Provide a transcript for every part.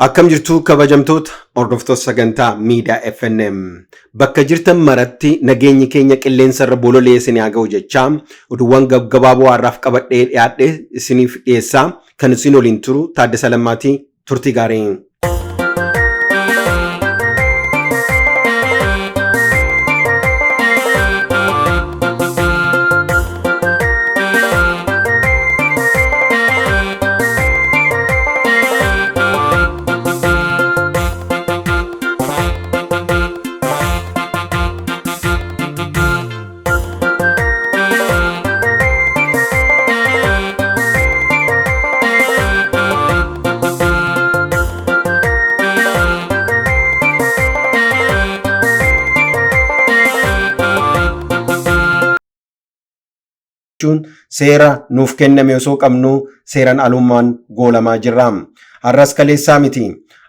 Akkam jirtu kabajamtoota hordoftoota sagantaa miidiyaa FNM bakka jirtan maratti nageenyi keenya qilleensarra bololee isin haa ga'u jechaa oduuwwan gaggabaaboo har'aaf qabadhee dhiyaadhe isiniif dhiyeessaa kan isin waliin turu Taaddasa Lammaatii turtii gaarii. Jechuun seera nuuf kenname osoo qabnuu seeran alummaan goolamaa jirra. Har'as kaleessaa miti.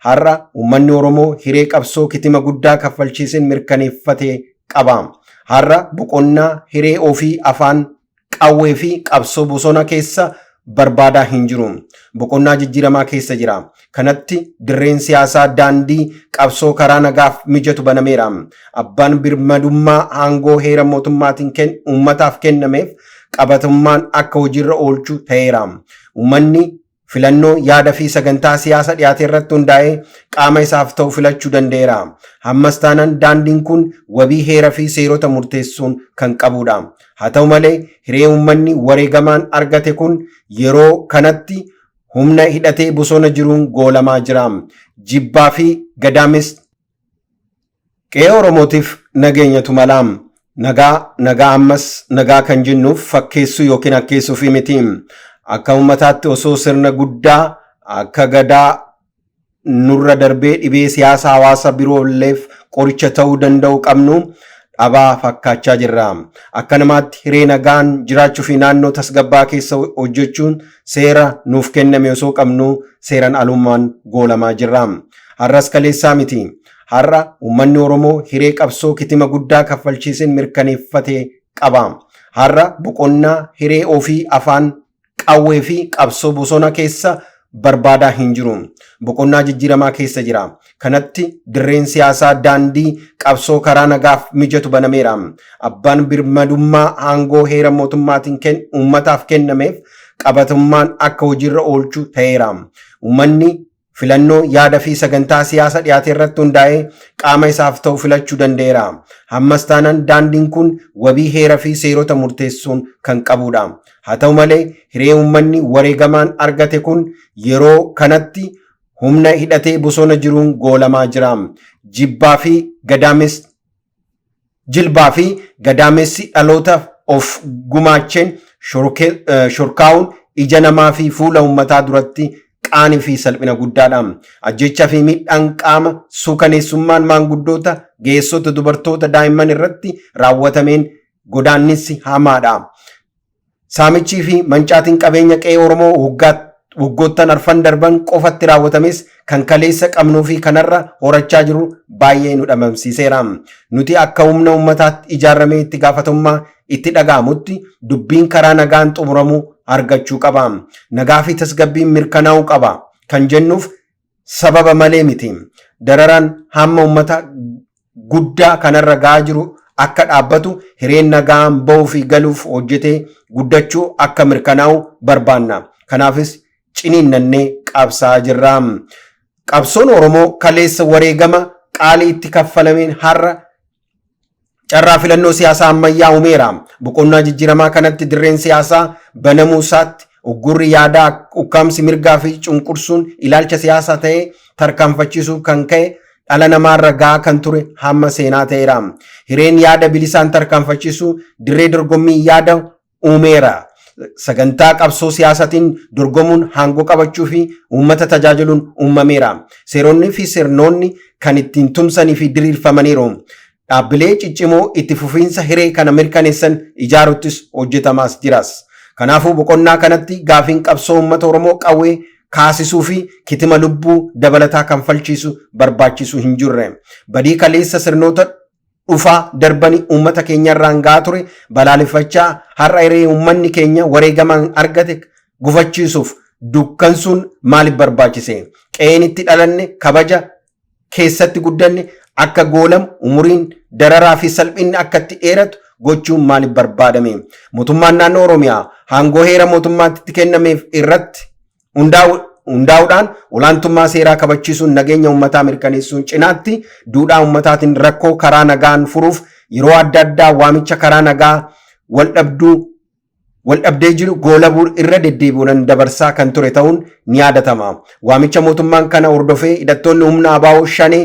Har'a uummanni Oromoo hiree qabsoo kitima guddaa kaffalchiisin mirkaneeffate qaba. Har'a boqonnaa hiree ofii afaan qawwee fi qabsoo bosona keessa barbaadaa hin jiru. Boqonnaa jijjiiramaa keessa jira. Kanatti dirreen siyaasaa daandii qabsoo karaa nagaaf mijatu banameera. Abbaan birmadummaa aangoo heera mootummaatiin uummataaf kennameef qabatummaan akka hojiirra oolchu ta'eera. Uummanni filannoo yaada fi sagantaa siyaasa dhiyaate irratti hundaa'ee qaama isaaf ta'u filachuu danda'eera. Ammas taanaan daandiin kun wabii heera fi seerota murteessuun kan qabudha. Haa ta'u malee hiree uummanni wareegamaan argate kun yeroo kanatti humna hidhatee bosona jiruun goolamaa jira. Jibbaa fi gadaames qe'ee Oromootiif nageenyatu mala. Nagaa nagaa ammas nagaa kan jennuuf fakkeessuu yookiin akkeessuuf miti. Akka uummataatti osoo sirna guddaa akka gadaa nurra darbee dhibee siyaasa hawaasa biroolleef qoricha ta'uu danda'u qabnu dhabaa fakkaachaa jirra. Akka namaatti hiree nagaan jiraachuu fi naannoo tasgabbaa keessa hojjechuun seera nuuf kenname osoo qabnu seeran alummaan goolamaa jirra. Har'as kaleessaa miti. Har'a uummanni Oromoo hiree qabsoo kitima guddaa kaffalchiisin mirkaneeffate qaba. Har'a boqonnaa hiree ofii afaan qawwee fi qabsoo bosona keessa barbaadaa hin jiru. Boqonnaa jijjiiramaa keessa jira. Kanatti dirreen siyaasaa daandii qabsoo karaa nagaaf mijatu banameera. Abbaan birmadummaa aangoo heera mootummaatiin uummataaf kennameef qabatummaan akka hojiirra oolchu ta'eera. Uummanni filannoo yaada fi sagantaa siyaasa dhiyaate irratti hundaa'ee qaama isaaf ta'u filachuu danda'eera. Ammas taanaan daandiin kun wabii heera fi seerota murteessuun kan qabudha. Haa ta'u malee hiree uummanni wareegamaan argate kun yeroo kanatti humna hidhatee bosona jiruun goolamaa jira. Jibbaa fi gadaames jilbaa fi gadaamessi dhaloota of gumaacheen shorkaa'uun ija namaa fi fuula uummataa duratti qaanii fi salphina guddaadha. Ajjeechaa fi miidhaan qaama suukaneessummaan maanguddoota, geessota, dubartoota, daa'imman irratti raawwatameen godaannisi hamaadha. Saamichii fi mancaatiin qabeenya qe'ee Oromoo waggoottan arfan darban qofatti raawwatames kan kaleessa qabnuu fi kanarra horachaa jiru baay'ee nu dhabamsiiseera. Nuti akka humna uummataatti ijaaramee itti gaafatamummaa itti dhaga'amutti dubbiin karaa nagaan xumuramuu argachuu qaba. Nagaa fi tasgabbiin mirkanaa'uu qaba kan jennuuf sababa malee miti. Dararaan hamma uummata guddaa kanarra ga'aa jiru akka dhaabbatu hireen nagaan ba'uu fi galuuf hojjetee guddachuu akka mirkanaa'u barbaanna. Kanaafis ciniinnannee qabsaa jirra. Qabsoon Oromoo kaleessa wareegama qaalii itti kaffalameen har'a carraa filannoo siyaasaa ammayyaa uumeera. Boqonnaa jijjiiramaa kanatti dirreen siyaasaa banamuu isaatti uggurri yaadaa ukkaamsi mirgaa fi cunqursuun ilaalcha siyaasaa ta'ee tarkaanfachiisuu kan ka'e dhala namaarra ga'aa kan ture hamma seenaa ta'eera. Hireen yaada bilisaan tarkaanfachiisuu dirree dorgommii yaada uumeera. Sagantaa qabsoo siyaasaatiin dorgomuun aangoo qabachuu fi uummata tajaajiluun uumameera. Seeronni fi sirnoonni kan ittiin tumsanii fi diriirfamaniiru. Dhaabbilee ciccimoo itti fufiinsa hiree kana mirkaneessan ijaaruttis hojjetamaas jiras. Kanaafuu boqonnaa kanatti gaafiin qabsoo uummata Oromoo qawwee kaasisuu fi kitima lubbuu dabalataa kanfalchiisu barbaachisu hin jirre. Badii kaleessa sirnoota dhufaa darbanii uummata keenyarraan ga'aa ture balaaleffachaa har'a hiree uummanni keenya wareegamaan argate gufachiisuuf dukkansuun maaliif barbaachise? Qe'een itti dhalanne, kabaja keessatti guddanne akka goolamu, umuriin dararaa fi salphinni akka itti dheeratu gochuun maaliif barbaadame? Mootummaan naannoo Oromiyaa aangoo heera mootummaatti itti kennameef irratti hundaa'uudhaan olaantummaa seeraa kabachiisuun nageenya uummataa mirkaneessuun cinaatti duudhaa uummataatiin rakkoo karaa nagaan furuuf yeroo adda addaa waamicha karaa nagaa waldhabdee jiru goolabuu irra deddeebi'uudhaan dabarsaa kan ture ta'uun ni yaadatama. Waamicha mootummaan kana hordofee hidhattoonni humna ABO Shanee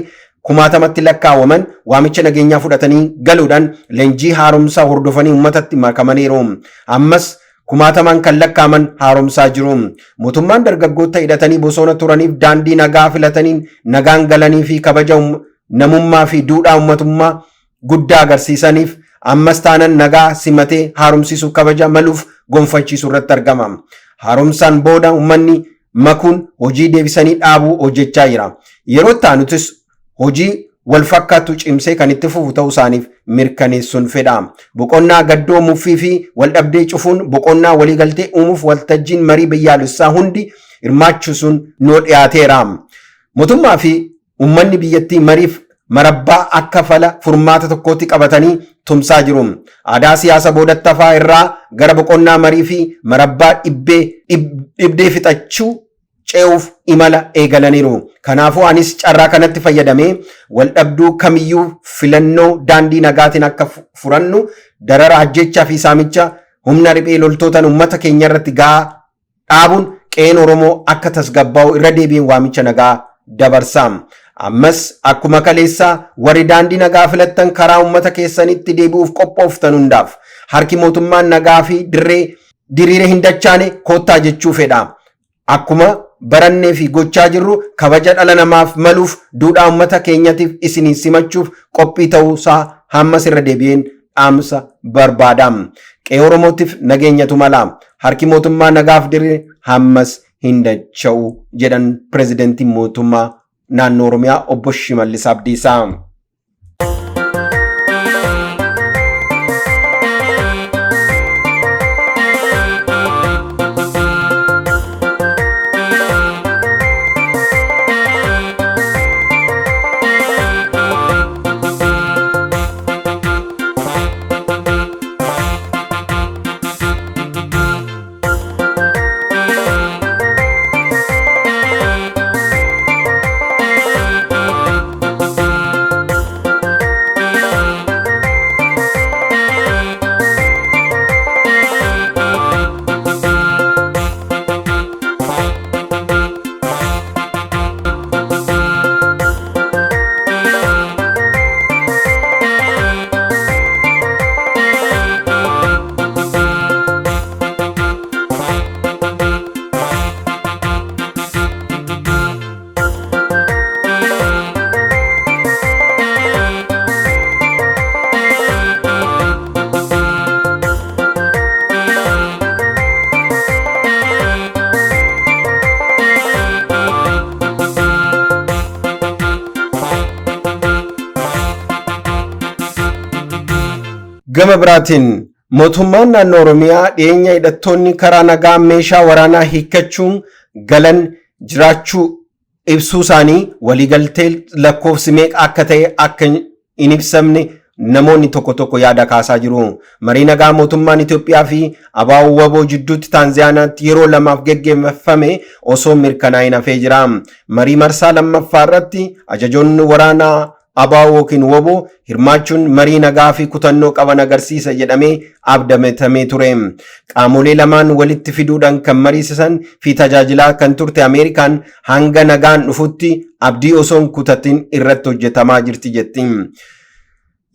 kumaatamatti lakkaa'aman waamicha nageenyaa fudhatanii galuudhaan leenjii haaromsaa hordofanii uummatatti makamaniiru. Ammas kumaatamaan kan lakkaa'aman haaromsaa jiru. Mootummaan dargaggoota hidhatanii bosona turaniif daandii nagaa filatanii nagaan galanii fi kabaja namummaa fi duudhaa uummatummaa guddaa agarsiisaniif ammas taanan nagaa simatee haaromsiisuuf kabaja maluuf gonfachiisuu irratti argama. Haaromsaan booda uummanni makuun hojii deebisanii dhaabuu hojjechaa jira. Yeroo itti aanutis hojii wal fakkaatu cimsee kan itti fufu ta'uu isaaniif mirkaneessuun fedha. Boqonnaa gaddoo muffii fi waldhabdee cufuun boqonnaa waliigaltee uumuuf waltajjiin marii biyyaalessaa hundi hirmaachisuun nuu dhiyaateera. Mootummaa fi uummanni biyyattii mariif marabbaa akka fala furmaata tokkootti qabatanii tumsaa jiru. Aadaa siyaasa boodatti hafaa irraa gara boqonnaa marii fi marabbaa dhibdee fixachuu ce'uuf imala eegalaniiru. Kanaafuu anis carraa kanatti fayyadamee waldhabduu kamiyyuu filannoo daandii nagaatiin akka furannu, darara ajjechaa fi saamicha humna riphee loltootaan uummata keenya irratti gahaa dhaabuun qe'een Oromoo akka tasgabbaa'u irra deebiin waamicha nagaa dabarsa. Ammas akkuma kaleessaa warri daandii nagaa filattan karaa uummata keessanitti deebi'uuf qophooftan hundaaf harki mootummaan nagaa fi dirree diriire hin dachaane koottaa jechuu fedha. Akkuma barannee fi gochaa jirru kabaja dhala namaaf maluuf duudhaa uummata keenyatiif isinii simachuuf qophii ta'uusaa hammas irra deebi'een dhaamsa barbaada. Qe'ee Oromootiif nageenyatu mala. Harki mootummaa nagaaf diriire hammas hin dacha'u jedhan pirezidantiin mootummaa naannoo Oromiyaa obbo Shimallis Abdiisaa. Gama biraatiin mootummaan naannoo Oromiyaa dhiyeenya hidhattoonni karaa nagaa meeshaa waraanaa hiikkachuun galan jiraachuu ibsuu isaanii waliigaltee lakkoofsi meeqa akka ta'e akka hin ibsamne namoonni tokko tokko yaada kaasaa jiru. Marii nagaa mootummaan Itoophiyaa fi ABO WBO jidduutti Taanzaaniyaatti yeroo lamaaf geggeeffame osoo mirkanaa'in hafee jira. Marii marsaa lammaffaa irratti ajajoonni waraanaa ABO yookiin WBO hirmaachuun marii nagaa fi kutannoo qaban agarsiisa jedhamee abdatamee ture. Qaamolee lamaan walitti fiduudhaan kan mariisisan fi tajaajilaa kan turte Ameerikaan hanga nagaan dhufutti abdii osoo hin kutatin irratti hojjetamaa jirti jetti.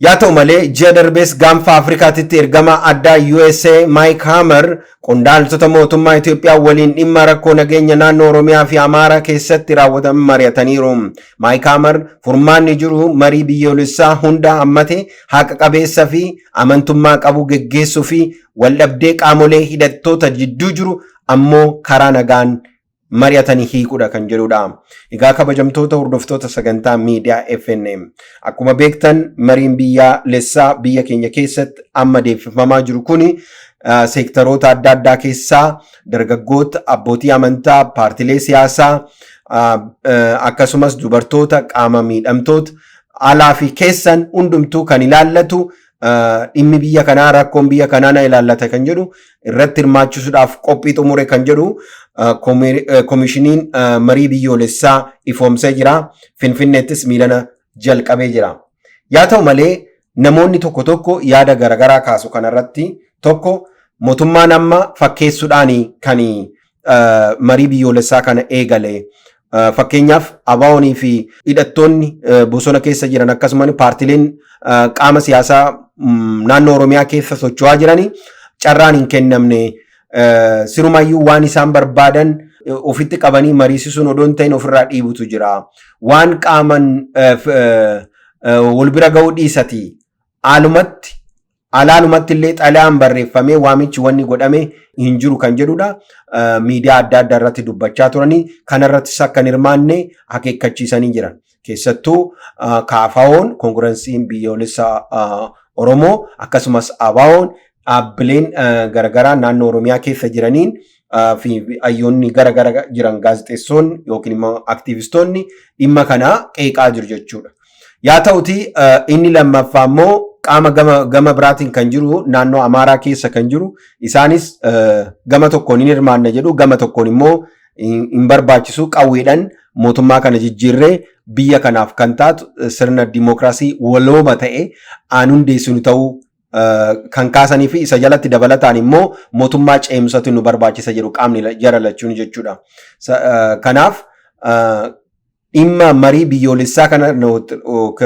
Yaa ta'u malee ji'a darbees gaanfa Afrikaatitti ergama addaa USA Mike Hammer qondaaltota mootummaa Itoophiyaa waliin dhimma rakkoo nageenya naannoo Oromiyaa fi Amaaraa keessatti raawwataman mari'ataniiru. Mike Hammer furmaanni jiru marii biyyoolessaa hunda hammate haqa qabeessa fi amantummaa qabu geggeessuu fi waldhabdee qaamolee hidhattoota jidduu jiru ammoo karaa nagaan mari'atanii hiikuudha kan jedhudha. Egaa kabajamtoota hordoftoota sagantaa miidiyaa FNM, akkuma beektan mariin biyyaalessaa biyya keenya keessatti amma deemsifamaa jiru kuni seektaroota adda addaa keessaa dargaggoota, abbootii amantaa, paartilee siyaasaa, akkasumas dubartoota, qaama miidhamtoota, alaa fi keessan hundumtuu kan ilaallatu, dhimmi biyya kanaa, rakkoon biyya kanaa na ilaallata kan jedhu irratti hirmaachisuudhaaf qophii xumure kan jedhu koomishiniin marii biyyoolessaa ifoomsee jira. Finfinneettis miilana jalqabee jira. Yaa ta'u malee, namoonni tokko tokko yaada garaagaraa kaasu. Kanarratti tokko, mootummaan amma fakkeessuudhaan kan marii biyyoolessaa kana eegale. Fakkeenyaaf, ABO'nii fi hidhattoonni bosona keessa jiran, akkasumas paartileen qaama siyaasaa naannoo Oromiyaa keessa socho'aa jiranii carraan hin kennamne. Sirumayyuu waan isaan barbaadan ofitti qabanii mariisisuun odoo hin ta'in ofirraa dhiibutu jira. Waan qaaman wal bira ga'uu dhiisati. Haalumatti alaalumatti illee xalayaan barreeffamee waamichi wanni godhame hin jiru kan jedhudha. Miidiyaa adda addaa irratti dubbachaa turanii kanarrattis akka hin hirmaanne akeekkachiisanii jiran. Keessattuu KFO'n, Koongiransiin Biyyoolessaa Oromoo, akkasumas ABO'n, dhaabbileen garaagaraa naannoo Oromiyaa keessa jiraniin fi hayyoonni garaagaraa jiran, gaazexeessonni yookiin immoo aktiivistoonni dhimma kana qeeqaa jiru jechuudha. Yaa ta'uti, inni lammaffaa immoo qaama gama biraatiin kan jiru, naannoo Amaaraa keessa kan jiru, isaanis gama tokkoon hin hirmaanna jedhu, gama tokkoon immoo hin barbaachisu, qawweedhaan mootummaa kana jijjiirree biyya kanaaf kan taatu sirna dimookiraasii walooma ta'e aan hundeessinu ta'uu kan kaasanii fi isa jalatti dabalataan immoo mootummaa ceemsatu nu barbaachisa jedhu qaamni jara lachuun jechuudha. Kanaaf dhimma marii biyyoolessaa kana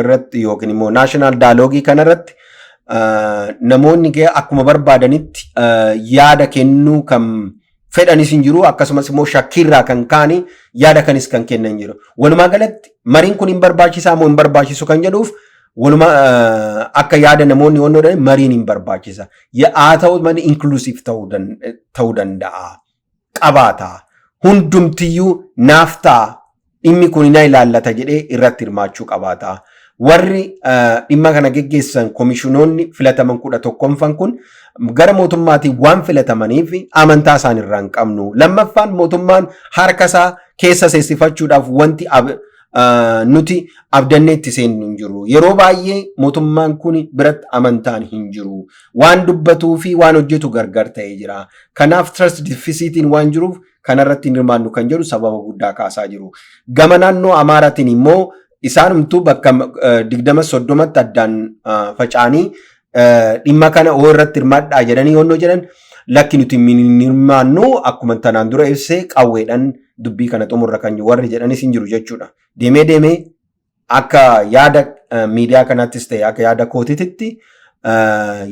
irratti yookiin immoo national dialogue kanarratti namoonni akkuma barbaadanitti yaada kennuu kan fedhanis hin jiru, akkasumas immoo shakkiirraa kan ka'ani yaada kanis kan kennan jiru. Walumaa galatti mariin kun hin barbaachisaa moo hin barbaachisu kan jedhuuf, waluma akka yaada namoonni onnoo mariin hin barbaachisa. Haa ta'u malee, inclusive ta'uu danda'a. Qabaata. Hundumtiyyuu naaf ta'a. Dhimmi kun na ilaallata jedhee irratti hirmaachuu qabaata. Warri dhimma kana geggeessan, koomishinoonni filataman 11ffan kun gara mootummaatiin waan filatamaniif amantaa isaan irraa hin qabnu. Lammaffaan, mootummaan harka isaa keessa seessifachuudhaaf wanti nuti abdannee itti seennu hin jiru. Yeroo baay'ee mootummaan kun biratti amantaan hin jiru. Waan dubbatuu fi waan hojjetu gargar ta'ee jira. Kanaaf trust deficitiin waan jiruuf kanarratti hin hirmaannu kan jedhu sababa guddaa kaasaa jiru. Gama naannoo Amaaraatiin immoo isaanumtuu bakka 20 30tti addaan faca'anii dhimma kana oo irratti hirmaadhaa jedhanii yoonnoo jedhan, lakki, nuti hin hirmaannu, akkuma tanaan dura ibsee qawweedhaan dubbii kana xumurra kan warri jedhanis hin jiru jechuudha. Deemee deemee akka yaada miidiyaa kanaattis ta'e akka yaada kootiitti,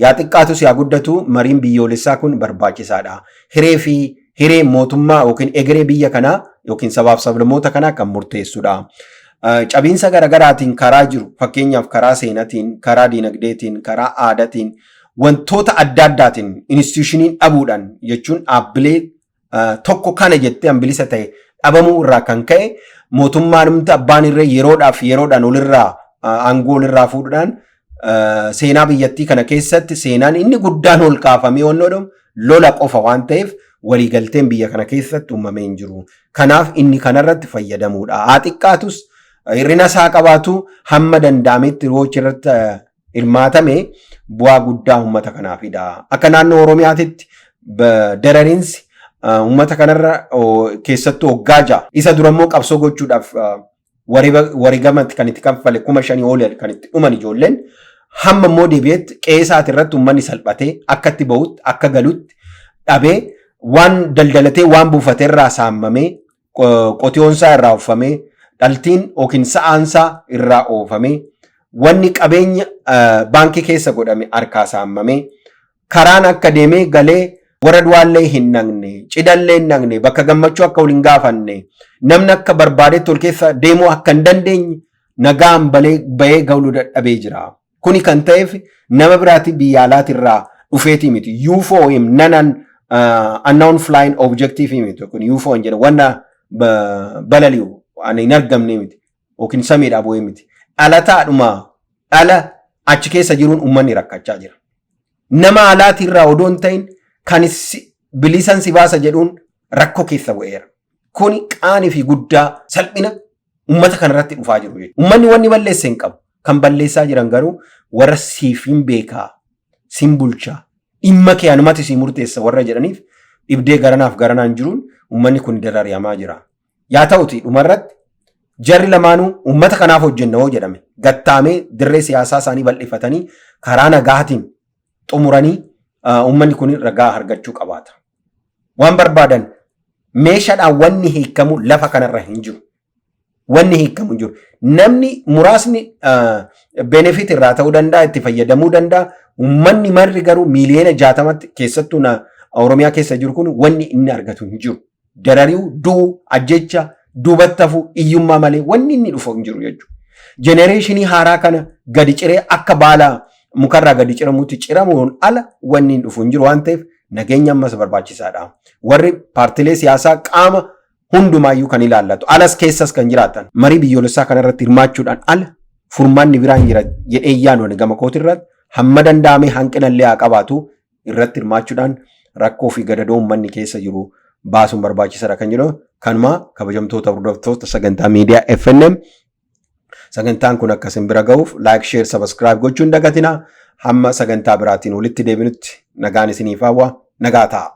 yaa xiqqaatus yaa guddatu, mariin biyyoolessaa kun barbaachisaadha. Hiree fi hiree mootummaa yookiin egeree biyya kanaa yookiin sabaaf sablammoota kanaa kan murteessudha. Cabiinsa garaagaraatiin karaa jiru, fakkeenyaaf karaa seenatiin, karaa dinagdeetiin, karaa aadaatiin, wantoota adda addaatiin institutioniin dhabuudhaan, jechuun dhaabbilee tokko kana jettee bilisa ta'e dhabamuu irraa kan ka'e, mootummaan humna abbaan irree yeroodhaaf yeroodhaan olirraa aangoo olirraa fuudhuudhaan seenaa biyyattii kana keessatti seenaan inni guddaan ol kaafamee wannoodhamu lola qofa waan ta'eef, waliigalteen biyya kana keessatti uumamee hin jiru. Kanaaf inni kanarratti fayyadamuudha. Haa xiqqaatus, hir'ina isaa qabaatu, hamma danda'ametti yeroo irratti hirmaatame bu'aa guddaa uummata kanaafidha. Akka naannoo Oromiyaatitti darariinsi uummata kanarra keessattuu waggaa 6 isa dura immoo qabsoo gochuudhaaf wareegamatti kan itti kaffale, 5,000 ol kan itti dhuman ijoolleen, hamma immoo deebi'etti qe'ee isaati irratti uummanni salphatee akka itti bahutti akka galutti dhabee, waan daldalatee waan buufatee irraa saammamee, qotiyoonsaa irraa uffamee, dhaltiin yookiin sa'aansaa irraa oofamee, wanni qabeenya baankii keessa godhame harkaa saammamee, karaan akka deemee galee warra du'aallee hin naqne, cidhallee hin naqne, bakka gammachuu akka wal hin gaafanne, namni akka barbaadetti ol keessa deemuu akka hin dandeenye, nagaan bahee galuu dadhabee jira. Kuni kan ta'eef nama biraati biyya alaatirraa dhufeetii miti. UFO nanan unknown flying objective miti. Kun UFO hin jedhamu, wanna balali'u ani hin argamne miti yookiin samiidhaa bu'ee miti. Dhalataadhuma dhala achi keessa jiruun uummanni rakkachaa jira. Nama alaatirraa odoo hin ta'in kan bilisan si baasa jedhuun rakkoo keessa bu'eera. Kuni qaanii fi guddaa salphina uummata kanarratti dhufaa jiru jechuudha. Uummanni wanni balleesse hin qabu. Kan balleessaa jiran garuu warra siif hin beekaa, sin bulchaa, dhimma kee anumatti sii murteessa warra jedhaniif dhibdee garanaaf garanaan jiruun uummanni kun dararamaa jira. Yaa ta'uti, dhumarratti jarri lamaanuu uummata kanaaf hojjenna hoo jedhame gattaamee dirree siyaasaa isaanii bal'ifatanii karaa nagaatiin xumuranii uummanni kun ragaa argachuu qabaata. Waan barbaadan meeshaadhaan wanni hiikamu lafa kanarra hin jiru. Wanni hiikamu hin jiru. Namni muraasni benefit irraa ta'uu danda'a, itti fayyadamuu danda'a. Uummanni marri garuu miiliyoona 60tti keessattuu na Oromiyaa keessa jiru kun wanni inni argatu hin jiru. Darari'uu, du'uu, ajjecha, duubatti hafuu, hiyyummaa malee wanni inni dhufu hin jiru jechuudha. Generation haaraa kana gadi ciree akka baala mukarraa gadi ciramutti ciramuun ala wanni hin dhufu hin jiru waan ta'eef, nageenya ammas barbaachisaadha. Warri paartilee siyaasaa qaama hundumaayyuu kan ilaallatu alas keessas kan jiraatan marii biyyoolessaa kanarratti hirmaachuudhaan ala furmaanni biraan jira jedhee yaadu gama kooti irratti, hamma danda'ame hanqina illee haa qabaatu, irratti hirmaachuudhaan rakkoo fi gadadoo uummanni keessa jiru baasuun barbaachisaadha kan jedhu. Kanuma, kabajamtoota hordoftoota sagantaa miidiyaa FNM, sagantaan kun akka isin bira ga'uuf like, share, subscribe gochuun dagatina. Hamma sagantaa biraatiin walitti deebinutti nagaan isiniif hawwa, nagaa ta'a.